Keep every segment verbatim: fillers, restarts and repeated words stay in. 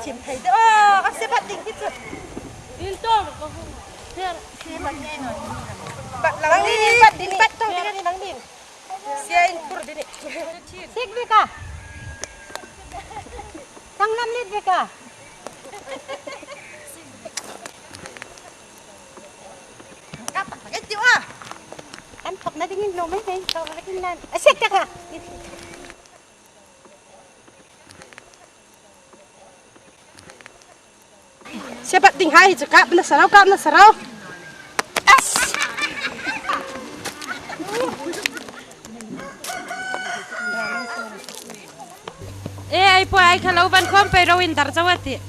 Thim thei de. Oh, a se bat ding hi chu. Dil to ko. Bat lang ni, bat ding, bat tong ding ni nang ding. Sia in pur ding ni. Sik bika. Sang lam lit bika. Ka tak ka tiu a. Kan thawkna dingin lo mai nei, thawk ka ding nan. A sek ta ka. Sebat ding hai chu kap na sarau, kap na sarau. As. E, ai po ai kha lo van khom pe ro in dar zawati.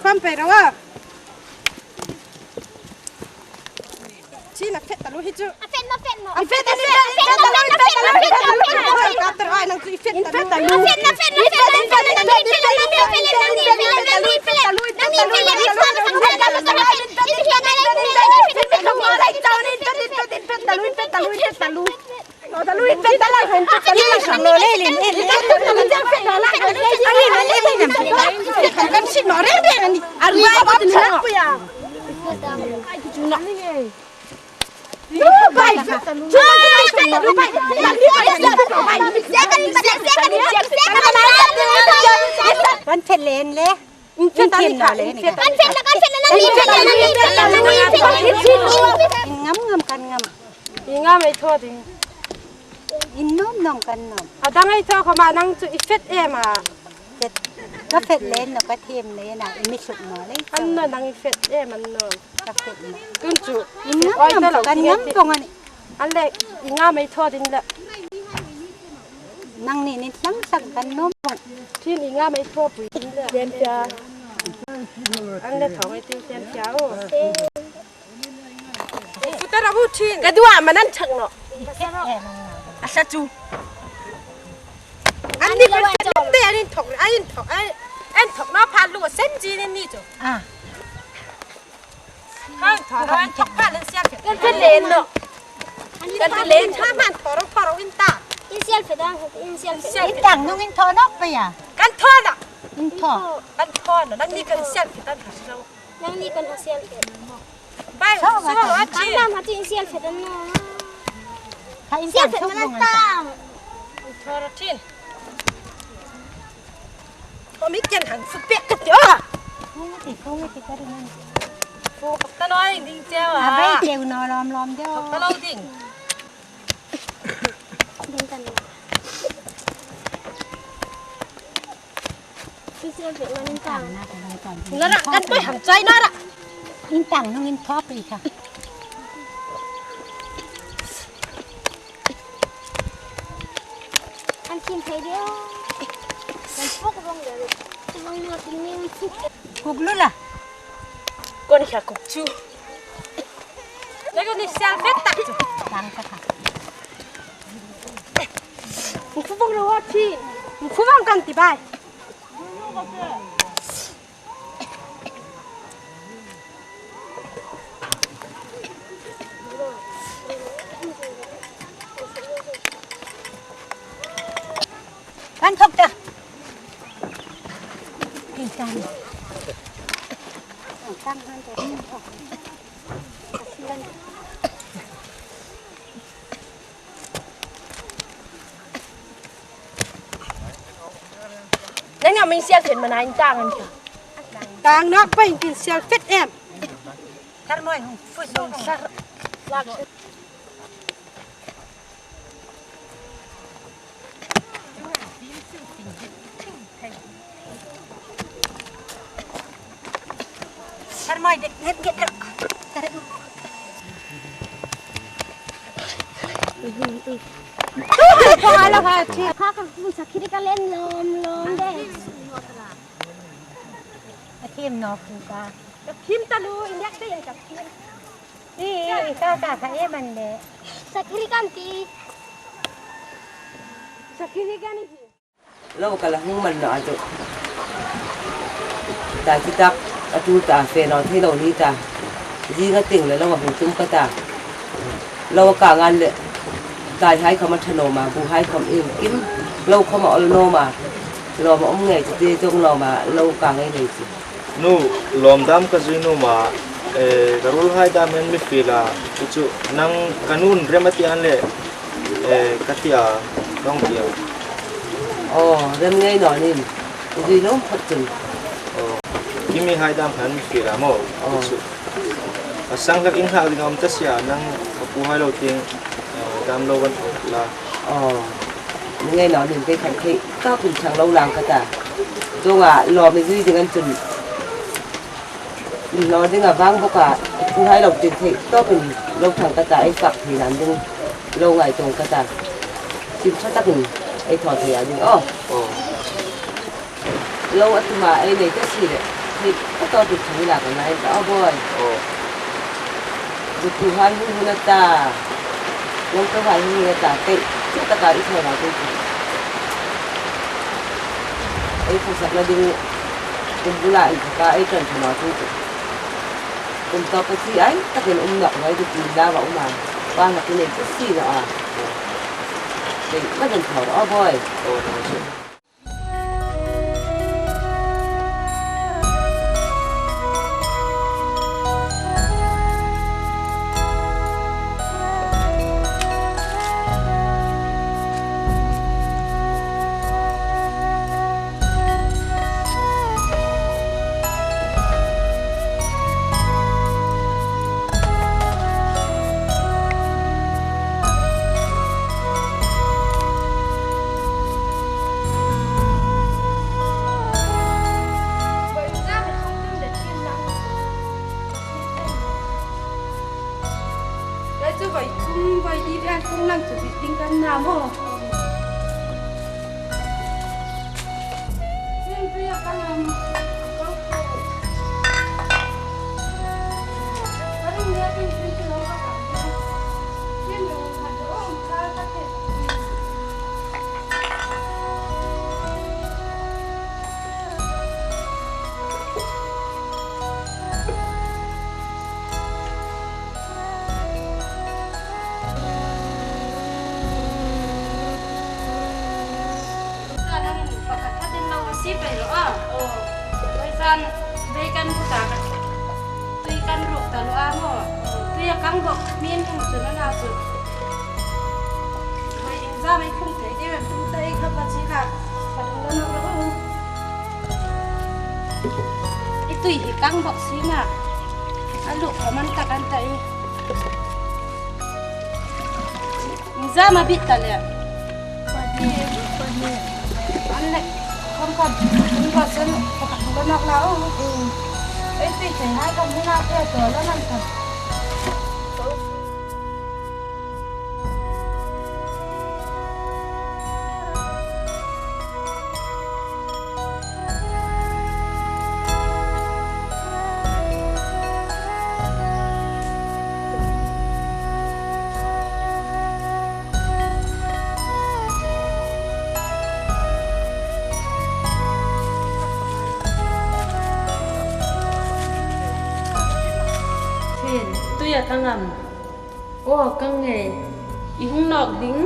Khom pe ro a. Chin a fet talu hi chu. A fet na fet no. A fet na fet, a fet na fet, a fet na fet, a fet na fet. Ka tar ai nang chu i fet talu. A fet na fet, a fet na fet, a fet na fet. Kan fel len le. In fel ta ni kha, in fel ta ni kha. Kan fel na, kan fel na, nang ni fel na, nang ni fel na, nang ni fel na. In ngam ngam kan ngam. In ngam ei thaw ding. In nuom nuom kan nuom. A dang ei thaw khoma nang chu i fet em a. Fet. Ka fet len naw, ka thiem len a, i mi suk naw le. An naw nang i fet em an naw. Ka fet naw. Tun chu. In ngam ngam kan ngam tong a nih. An le, i ngam ei thaw ding le. Nangni nin sang sang kan nuom. Thin i ngam ei thaw pui ding le. Ken tia. An le thawng ei ti ken tia o. Futa ra bu thin. Ka duwa man an thak naw. A sa chu. An ni kan te an in thawk, an in thawk, an, an thawk naw pha lu sem ji ni ni chu. A. Kan thaw ro, an thawk pha len sial fe. Kan fe len naw. Kan fe len tha man thaw ro, thaw ro in ta. In sial fe dang, in sial fe. In tang nung in thaw nawk pei a. Kan thaw naw. In thaw. Kan thaw naw. Nangni kan sial fe dan thaw ro. Nangni kan sial fe. Bai, so, so, bai, a chi. Kan dam ha chi in sial fe dan naw. Kha in sial fe man tang. In thaw ro thin. Khawm i ken hang suk pek ka tih a. Khawm i ti, khawm i ti ka ring a nih. Khawm ka ta naw ding cheu a. A bai cheu naw lawm lawm deu. Khawm ka lo ding. Ding ka naw. Ti sial fe man in tang. Nara, kan koi hang chai nara. In tang nung in thaw pei kha. An thim thei de. Kan puk vong de. Vong no tin ni. Kuk lu la. Kon kha kuk chu. Lego ni sial fe tak chu. Tang ka kha. Khu vong ro wa thi. Khu vong kan ti bai. Kan thawk ta. Kan thawk. Kan thawk. Nang am in sial fet man a in tang an. Tang nawk pei in sial fet em. Thar moi hung fu sung sar. Thar moi dek nget nget. Kha kha, sakhi ka len lawm lawm de. A thiem nawk ka. Ka thiem taluo, i nek te ka thiem. I, i, i, ka, ka, ka em an le. Sakhi kan ti. Sakhi kan ti. Lo ka la hung man naw a chu. Ta chi tak, a tu ta fe naw thei lo ni ta. Zinga tieng le lo a hung tum ka ta. Lo a kang an le, taihai khawm a ṭha naw ma, buhai khawm iengkim, lo khawm a awl naw ma. Lawm a um ngei chu ti, chuong lawm a lo kang ei nei chu. Nu, lawm dam ka zui nuom a, eh, ka ruolhai dam an mi fiel a, chu chu nang ka nun rem a ti an le, eh, ka ti a, nang ti a. Aw, rem ngei naw nih, zui nuom phawt chun. Aw, i mihai dam khan mi fiel a maw? Aw. Chu chu. A sang hlak in hlak ding a um ta si a, nang ka puhai lo tieng, eh, dam lo kan la. Aw, ni ngei naw nih, kei khan thei tawpin chang lo lang ka ta. Chuong a lawm i zui ding an chun, lo ding a vang bawk a, puhai lo tieng thei tawpin lo thang ka ta, ei fak thei dan ding lo ngaituo ka ta. Ṭha takin ei thaw thei a ding aw. Aw. Lo a tum a ei nei ta si le, thei tawpin thang la ka ngai ta aw boi. Aw. Rutuhai hung hun a ta, lawmtuhai hung hun a ta, thei ṭha taka i thaw la ding. Ei khawsakna ding, kum bula inthawka ei ṭan ṭha naw chu chu. Kum tawp a si ai takin um nawk hai chu ti la va um a. Pa ngak i nei chu si naw a. Thei, ma den thaw aw boi. Aw, nang chu. Kei chu vai kum, vai di rian kum lang chu bi ting kan na maw. Sim tu ya kan am. Kan ring ya tin tin tu lo ka kan. Sim lo ka do ka ka te. Pakhat khatin lo a si pei lo a. Aw. Vawisun vei kan bu ta ka. Tui kan ruk ta lo a maw. Tui a kang bawk min hung chu na na chu. Vai in za mai khum thei deu, khum thei kha pa chi la. Pa dong lo na lo. I tui hi kang bawk si na. A lu kha man ta kan ta i. Zam a bit ta le. Pahni, pahni. An le, khom khom, khom khom sen, pakhat lo nak la o. Mm. Ei, pi thei hai ka mu na pe to lo nan ka. Ṭhin, tui a kang am? Aw, kang ngei. I hung nawk ding?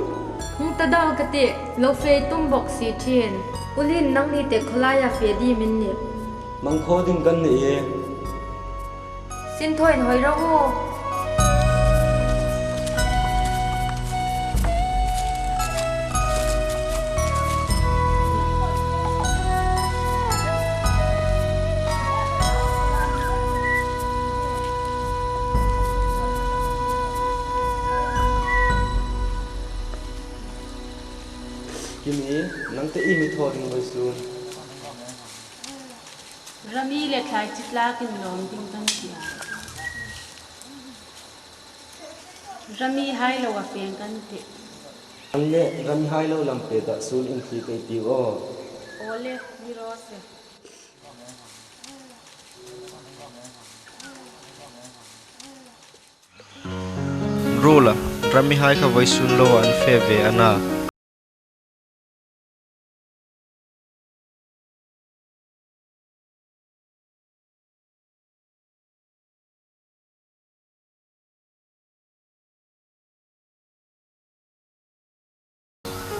Hung ta dal ka tih, lo fe tum bawk si ṭhin. U Lin, nangni te khawlaia fe ding min nih. Mangkhaw ding kan nih e. Sinthaw, inhawi ro u. Kimi, nang te i mi thaw ding vawisun. Rami le Thlaichi tlakin lawm ding kan ti a. Rami hai lo a fe kan tih. An le Rami hai lo lam pei ta, sul in ti kei tiu aw. Aw le, mi raw se. Ruola, Rami hai kha vawisun lo an fe ve a na.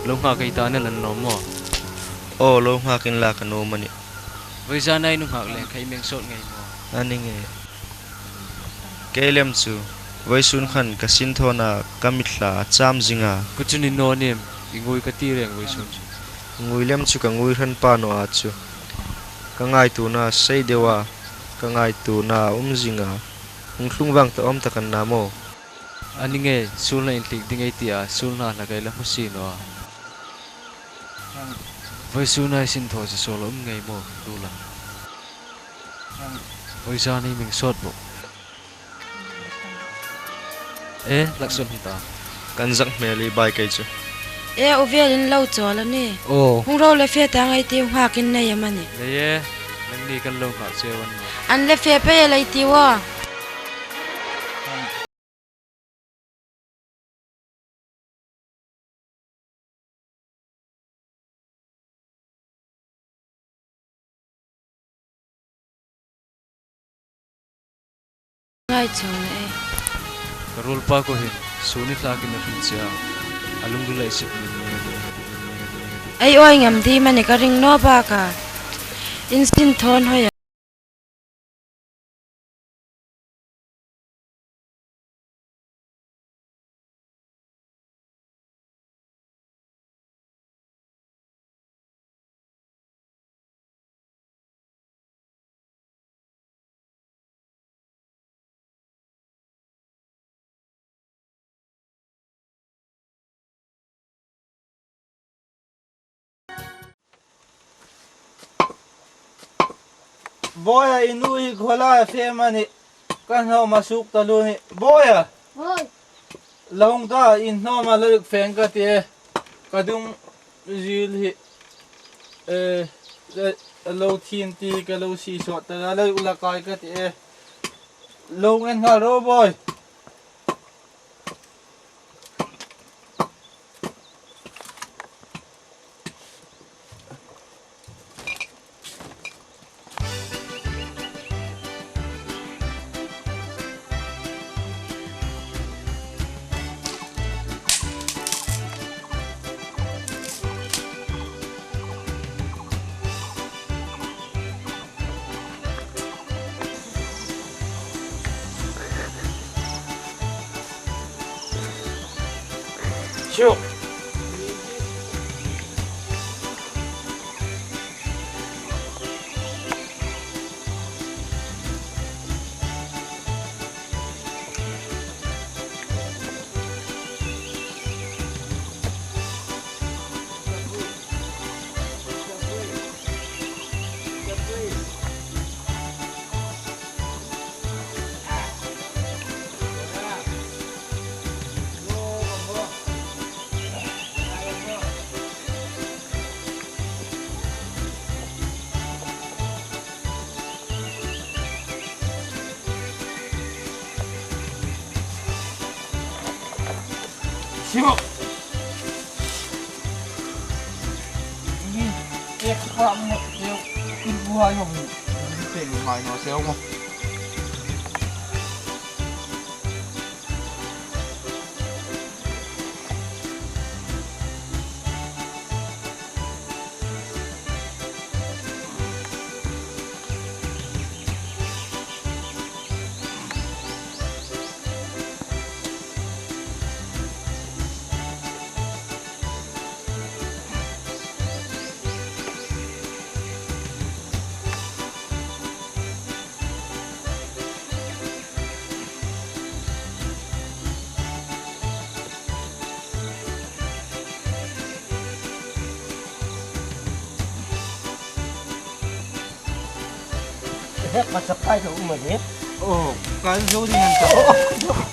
Lo nghak ei ta, ni la nuom maw? Aw, lo nghak inla ka nuom a nih. Vawizan ei nunghak leng kha i meng sawt ngei maw? A ni ngei. Kei lem chu, vawisun khan ka sinthawna ka mitthla a cham zing a. Kha chu ni naw nim, i ngui ka ti reng vawisun chu. Ngui lem chu ka ngui hran pha naw a chu. Ka ngaituona sei deu a, ka ngaituona a um zing a. Hung tlung vang ta awm tak an na maw? A ni ngei, sulna inthlik ding ei ti a, sulna hla kei la hmu si naw a. Vawisun ei sinthaw chu sawl a um ngei maw, Lula? Vawizan ei meng sawt bawk. E, lakson hi ta. Kan zak hmel i bai kei chu. E, u vel in lo chawl a ni. Aw. Hung ro le fe ta ngai ti hung nghak in nei am a ni. Nei e, nangni kan lo nghak cheu an ni. An le fe pei lei ti wa. Ngai chang e. Ka ruolpa ko hin, suni thlakin a hrin che a. A lungril a i sip. Ei awi ngam ding am a ni ka ring naw bak a. In sinthaw hoi a. Bawia, i nu hi khaw lai a fe am a ni? Ka hnawm a suk taluo ni. Bawia! Hoi. La hung ta, i hnawm a la rik feng ka ti e. Ka dung zil hi. E, e, lo thin ti ka lo si sawt ta la, la rik la kai ka ti e. Lo ngen nghal ro, Bawia. Siu. Siu. Ni, ek kha mo, siu, kin bu hai hong, ni pe lu hai no, siu mo. Hek, masak kai ka um a ni. Oh, kan zo ding an ta. Oh.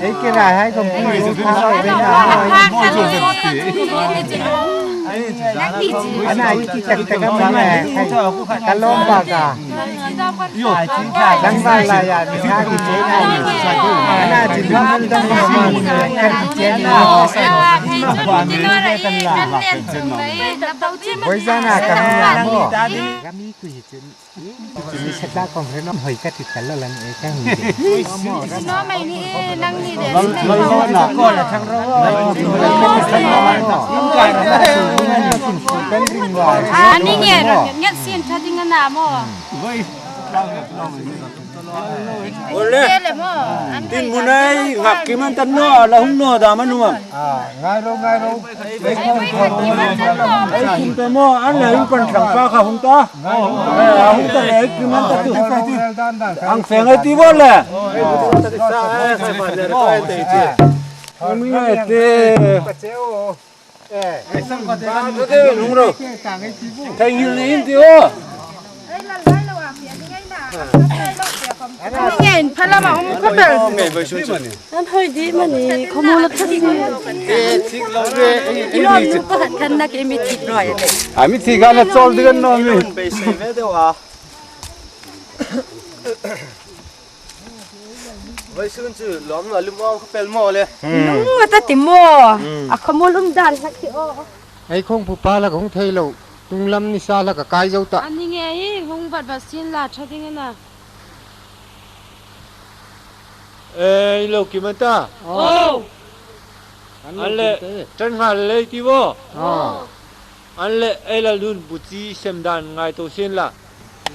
Ei kira hai kong pui su kha. Ana i ki tak tak am na hai. Ka lawm ba ka. Dang ba la ya ni ha ki che na ni. Ana ji ni man dang ba ma ni ka ki che ni. Voi za na ka mi ya mo. Ka mi ku hi chun. Ni sa ta kong re no hoi ka ti ta lo lan e ka mi. Sino mai ni e, nang ni de. Mal mal na ko la thang ro. Kan ring wa. Ani nge ro nge sin tha ding na mo. Ole. Tin munai ngak ki man tan no, la hung no da manu ma. Ngai ro, ngai ro. Ei kin ta mo, an la hung pan sang pa ka hung ta. Hung ta le ki man ta tu. Ang fe ngai ti bo le. Ang mi ngai te. Thei ngil ni in ti o. Ngen phalama um khawpel. An hoi di mani, khawmuol a thak ni. Ilo nu pakhat khan na ke mi thik roi. A mi thik a na chawl ding an naw mi. Vawisun chu lawm naw lum awm khawpel maw le. Lum a ta ti maw. A khawmuol um dan hlak hi aw. Ei khawngpu pa la kong thei lo. Tung lam ni sa la ka kai zo ta. Ani nge hi hung vat vat sin la ṭha ding a na. Ei lo kim an ta. Aw. An le ṭan nghal lei ti bo. Aw. An le ei lal nun buchi sem dan ngai to sin la.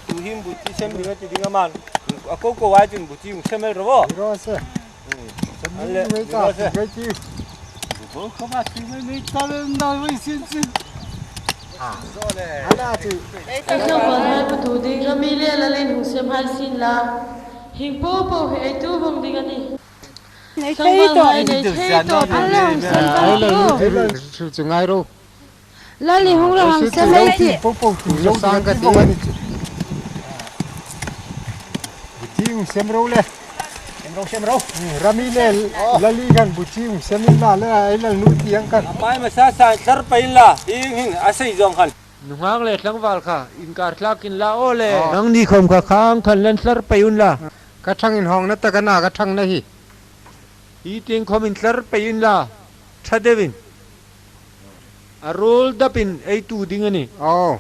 Tu hin buchi sem ding a ti ding a man. A ko ko ai chun buchi hung sem el ro bo. Ro se. An le, ro se. Ko khawma ti mai mai ta le na mai sin sin. Ala chu. Ei sawm bal hai pu tu ding a mi le la len hung sem hai sin la. Hing po po he ei tu vong ding a ni. Nei thei to. Nei thei to. An le hung sem hai lo. Chu chu ngai ro. Lal ni hung lo hang sem ei ti. Po po tu zo sang ka ti. Buchi hung sem ro le. Sem ro, sem ro. Rami le lali kan buchi hung sem in la le ei lal nu ti ang kan. Pai ma sa sa tar pai la. Hing hing a sei zong kan. Nunghak le tlangval kha inkar tlakin la aw le. Nangni khawm kha khang khan lan tlar pei un la. Ka ṭhang inhawngna tak a na ka ṭhangna hi. Hi tieng khawm intlar pei in la. Ṭha deuin. A ruol dapin ei tu ding a ni. Aw.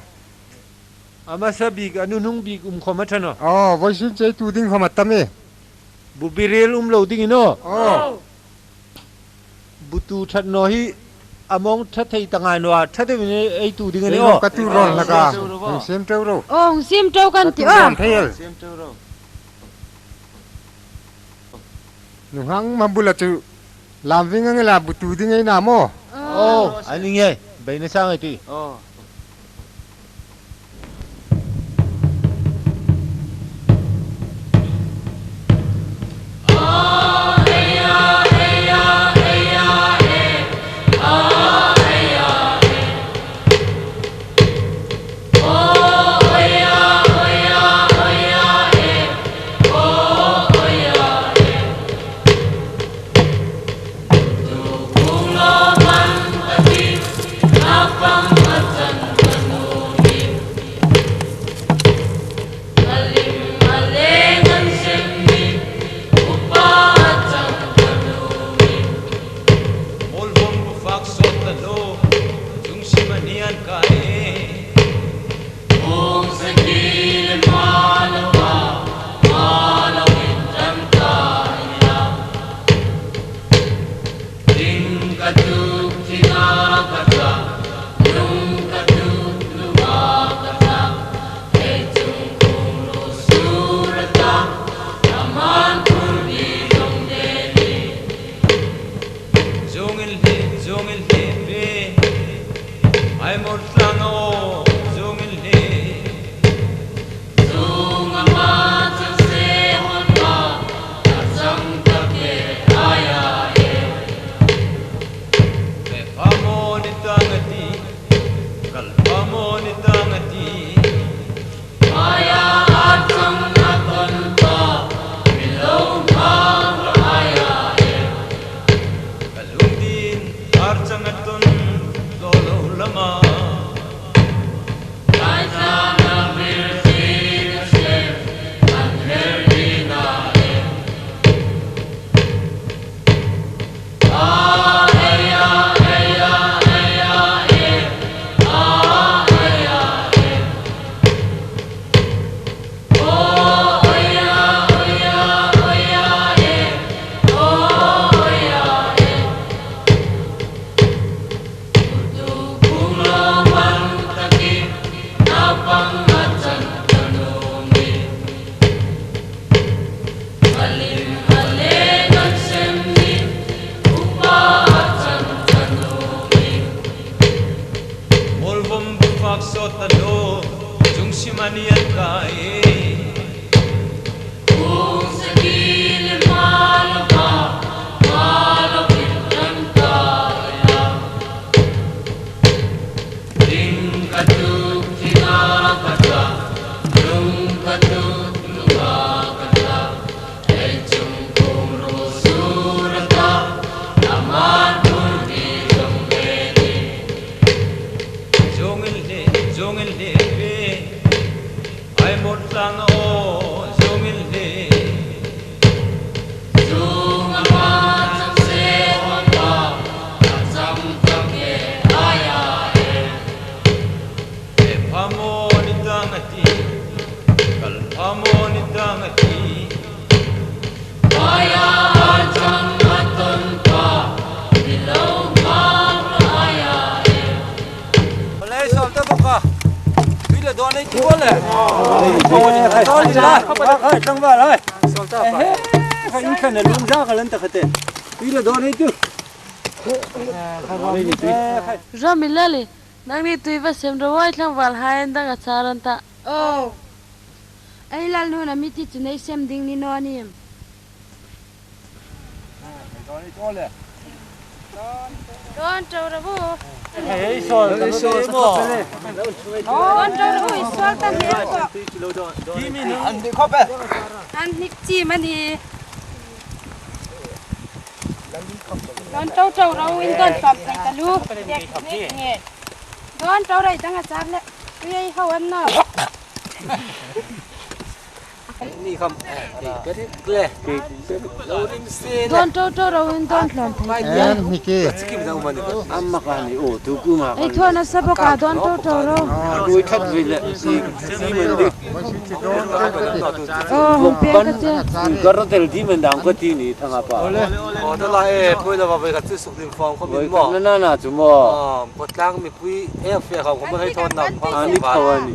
A masa bik a nunung bik um khawm a ṭha naw. Aw, vawisun chu ei tu ding khawm a tam e. Bu birel um lo dingin aw. Aw. Bu tu ṭhat naw hi a mawng ṭha thei ta ngai naw a, ṭha deuin ei tu ding a ni aw. Ka tu rawn hlak a. Hung sem teu ro. Aw, hung sem teu kan ti aw. Ka tu rawn thei el. Nunghak ma bula chu lam ving ang la bu tu ding ei na maw. Aw, a ni nge, beina sang ei ti. Aw. Zong el le, zong el le ve. Ai mor tlang o, zong el le. Zong ama chang se hon ma, a chang ta ke ai a e. Ve fa mo ni tang a ti, kal fa mo ni tang a ti. Maya a chang a ton pa, mi lo ma ra ai a e. Ka lungdin ar chang a ton lo lo lama. Kai chang a vir si ka se an her ni na e. A e a e a e a e. A e a e. Molvom bufak sot a lo, chung simani an kai. Dawn ei ti bol le. Dawn ei la. Khai tlangval hai. Khai in khan a lung za ka lan ta khate. Tui la dawn ei tu. Ramilal, nangni tui va sem ro ai, tlangval hai an dang a char an ta. Oh. Ei lal nun a mi ti chu nei sem ding ni naw ni. Dawn ṭo ro u. Ei, sawl, sawl, sawl. Dawn ṭo ro u, i sawl ta hmel ko. An hnik khop e. An hnik chim a nih. Dawn ṭo ṭo ro u, in dawn tlawm thei ta lu. Dawn ṭo ro i dang a char le. Tui ei ho an naw. Ni kham, eh, pek le. Lo ring se le. Dawn ṭo ṭo ro in dawn tlawm thei. En, mi ki. Chikim dang mani. Amma ka ni, o, tu ku ma. Ei, thaw nasa bawk a, dawn ṭo ṭo ro. Dui that vi le. Si, si men di. O, hung pek ka che. Ka ro tel di men dang ko ti ni thang a pa. O, ta la e, poi la ba ve ka chu suk lim fong ko min mo. Na, na, na, chu mo. O, ko tlang mi pui, e, fe ka ko mo hei thon na. A ni thaw a ni.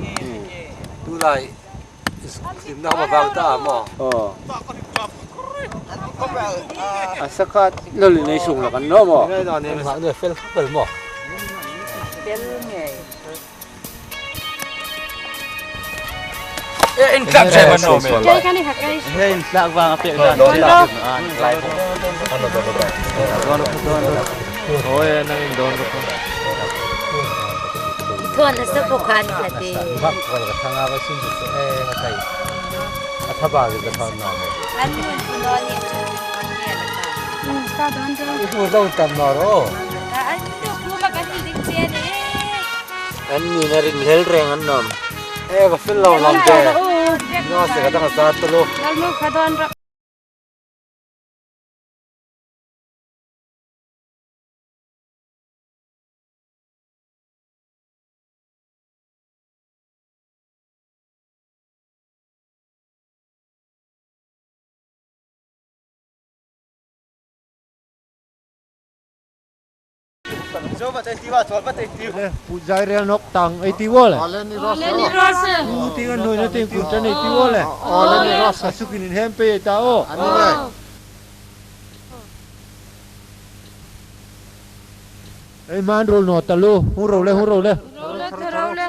Tu lai. Hlimna khawm a vang ta a maw? Aw. A sakhat lo li nei sung la kan naw maw? Nei naw, nei hak naw, fel khawp el maw? Fel ngei. E, in tlak che man naw me. Kai ka ni hak kai. He, in tlak vang a pek dan. Don, don. Don, don. Oi, nang in don ro. Thaw nasa bawk a ni kha te. Bak wal ka thang a ba sin su e ka kai. A tha ba ka thang na. An nun pu no ni chu. Hmm, ka don don. I pu don tam na ro. Ka an tu pu ma ka ti dik che ni. An ni na ring lel reng an nom. E ka fil lo lam te. No se ka dang sa tu lo. Lal nu ka don ro. Zo va tei ti va, chol va tei ti. Pu Zairel Noktang ei ti vo le. Olen ni ro se. Olen ni ro se. Pu ti kan noi na ting kun tan ei ti vo le. Olen ni ro se. Sukin in hem pe ta o. Ani le. Ei man rol no ta lo. Hu ro le, hu ro le. Ro le, ro le.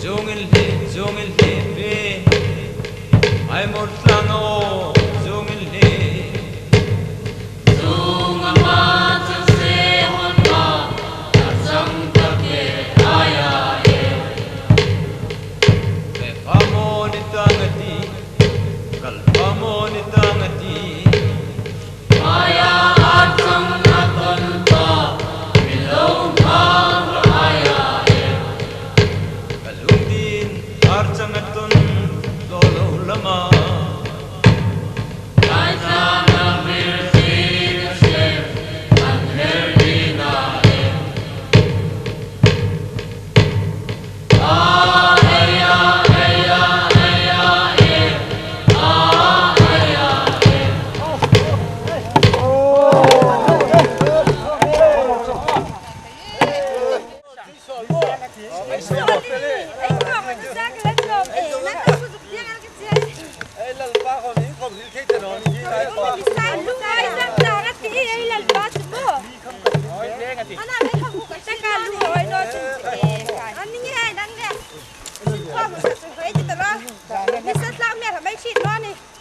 Zungin hli, zungin hli pe. Ai mor tlang o, zungin hli. Zung ama chang se hon ma, a chang ta ke ai a e. Pe pha mo ni tang a ti, kal pha mo ni tang a ti. Maya a chang na ton pa, mi lo ma ai a e. Ka lungdin archang a ton lo lo lama. Kai chang a vir sin a sem an her ni na e. A, ei a, ei a, ei a, e. A, ei a, e.